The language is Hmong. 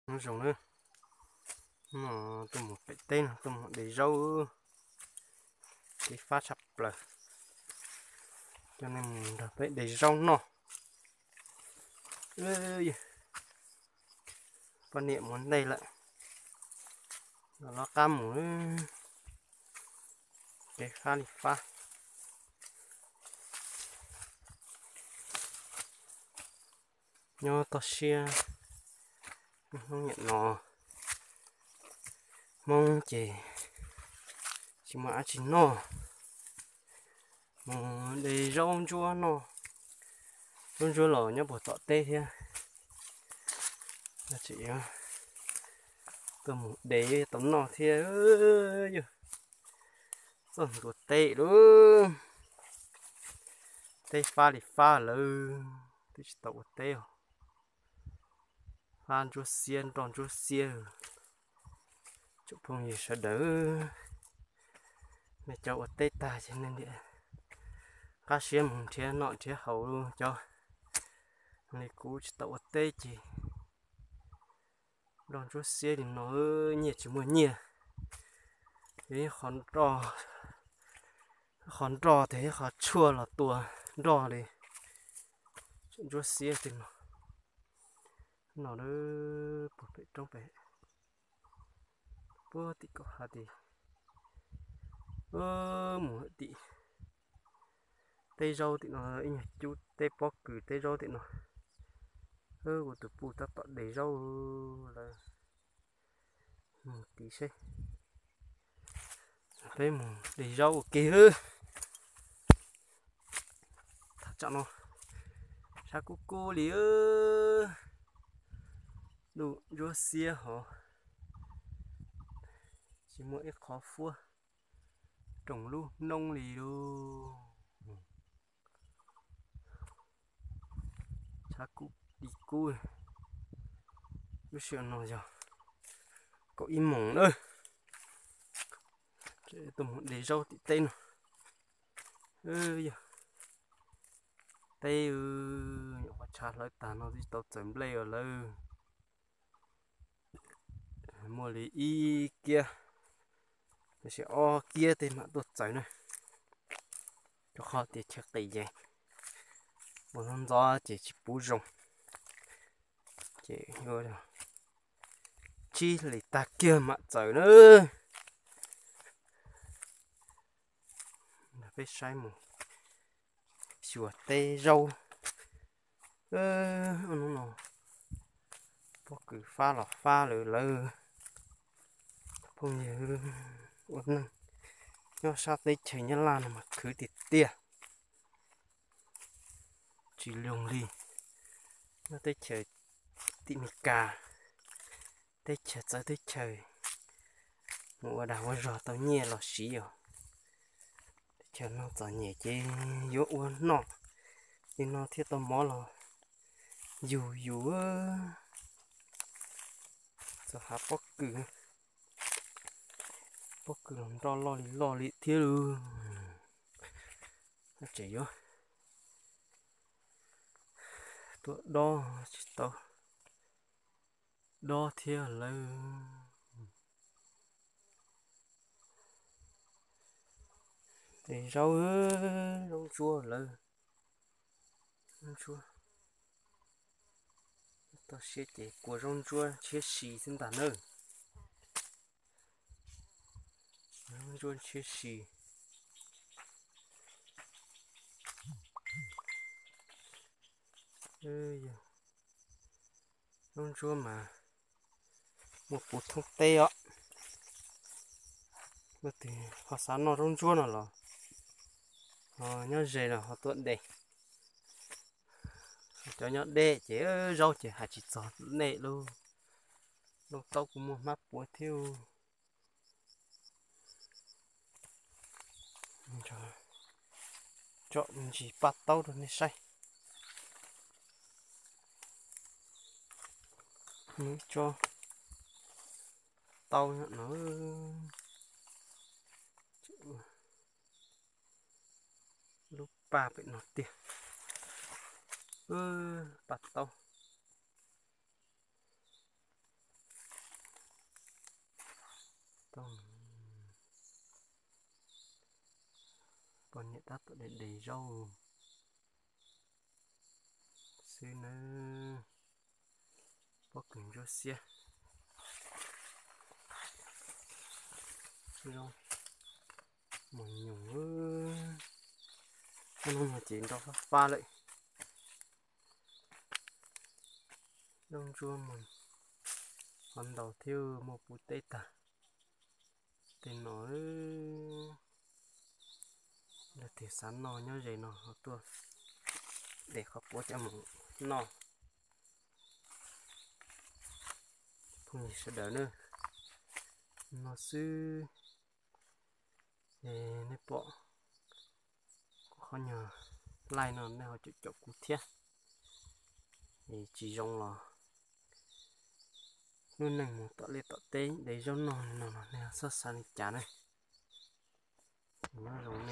Nyob zoo na, no tuaj mus pem teb no tuaj mus de zaub, kev fab tshaj plaws. Coj nej mus nrog peb de zaub noj. Poj niam mus ntej lawm, los qab mus, kev fab li fab. Nyob toj siab, hnub niam no Hmoob ces tsis muaj dab tsi noj, mus de zaub ntsuab noj. Zaub ntsuab los nyob puag tom teb thiab, tseem tuaj mus de tau noj thiab. Yog txog ntua teb lawm, teb fab li fab lawm, twb tsis tau ua teb os. Fab ntsuab xiab nroj ntsuab xiab. Tsoom phooj ywg sawv daws, nej cov ua teb tag ces nej ntiam qab siab mus nrhiav noj nrhiav haus, cov li kuv tsis tau ua teb ces nroj ntsuab xiab li no, nyiaj tsis muaj nyiaj. Yog ib qho nroj, qho nroj tias ib qho tshuaj los tua nroj li. Ntsuab xiab tej no, no puag pem roob pem, puag tim kaum ha tim, mus tim teb zaub tim no, ib nyuag cub teb pob kws teb zaub tim no. Kuv tus puj tab tom de zaub lawm, mus tiv seb. Peb mus de zaub ua ke. Thaj tsam no sab kub kub li, dub ntsuab xiab hov, tsis muaj ib qho fuab roos lub noob li lauj. Sab kub li kub. Lub sij hawm no yog kaum ib moos na, tuaj mus de zaub tim teb no. Yog teb, nyuam qhuav tshav hlawv tag no twb tsis tau txawm nplej os lawm. Muaj li ib kiab, tab sis ob kiab tej mam tuaj txawm na, rau qhov tias chaw qis ces ua ntxov ntxov ces tsis puv zoo, ces yuav tsib hlis tag kiag mam txawm na. Peb saib mus xyuas teb zaub. Hnub no pob kws fab los fab lawm lawv. Phooj ywg ua neeg nyob sab teb chaws Nyab Laj no mas khwv tiag tiag, tsis zoo li nyob teb chaws tim Meskas, teb chaws txawv teb chaws, mus ua dag ua zog tau nyiaj los siv os. Teb chaws no txom nyem ces yuav ua noj li no thiaj tau mov los yug yus. Txog hav pob kws, pob kws los nroj loj li loj li thiab lauj. Tseem yuav tuaj dob tsis tau, dob thiab lawv. Ces zaub, zaub ntsuab lawv, zaub ntsuab. Toj siab ces kua zaub ntsuab ntshiab si xwb ntag nawb. Zaub ntsuab ntshiab si. Zaub ntsuab mas muaj puv thoob teb os. Leej twg ho xav noj zaub ntsuab no los ho nyob ze los ho tuaj de. Cov nyob deb ces zaub ces hais tsis txog nej lauj. Lauj taub kuj muaj hmab puav thiab. Tsom me ntsis paj taub rau nej saib. Ib tsob taub no, lub paj pem no tiag. Paj taub. Poj niam tab tom de de zaub xwb nawb. Pob kws ntsuab xiab. Zaub mos nyoos, hnub no ces nrau fab fab lawm. Zaub ntsuab mas ho ntau thiab, muaj puv teb tag tej no. Leej twg xav noj nyob ze no ho tuaj de qhov puav coj mus noj. Phooj ywg sawv daws na, no xwb es nej pom kuv qhov nyuag live no nej ho caum caum kuv thiab. Es tsis zoo los hnub neej mus tom liaj tom teb de zaub noj li no los nej txhob xav li cas na. Nyob zoo.